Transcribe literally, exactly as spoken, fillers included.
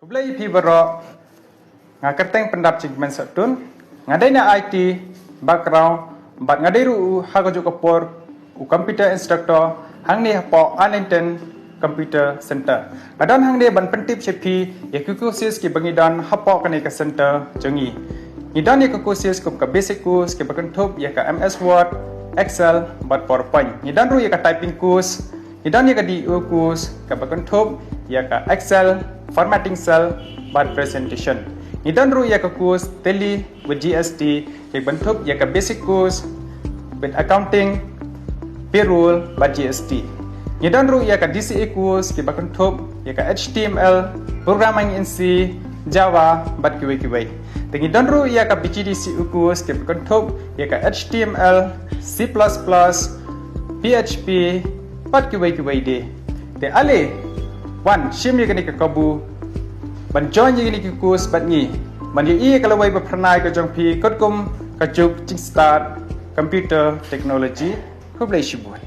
Khublei phi baroh. Nga kyrteng Pyndap Jingkmen Sohtun. Nga dei na I T background bad nga dei ruh u ha kajuh ka por u computer instructor hangne hapoh Arlington Computer Center. Nga don hangne ban pyntip sha phi ïa ki courses kiba ngi don hapoh kane ka center jong ngi. Ngi don ïa ka courses kum ka basic course kiba kynthup ïa ka M S Word, Excel bad PowerPoint. Ngi don ruh ïa ka typing course. Ngi don ïa ka D E O course kaba kynthup ïa ka Excel, formatting cell bad presentation. Ngi don ruh ïa ka course Tally with G S T kaba kynthup ïa ka basic course with accounting, payroll bad G S T. Ngi don ruh ïa ka D C A course kaba kynthup ïa ka H T M L, programming in C, Java bad kiwei kiwei. Te ngi don ruh ïa ka P G D C E course kaba kynthup ïa ka H T M L, C plus plus, P H P bad kiwei kiwei de. Te ale wan shim ïa kane ka kabu ban join ïa kane ka course bad ngi, ban ïohi ïa ka lawei ba phyrnai ka jong phi katkum ka juk jingstad computer technology. Khublei shibun.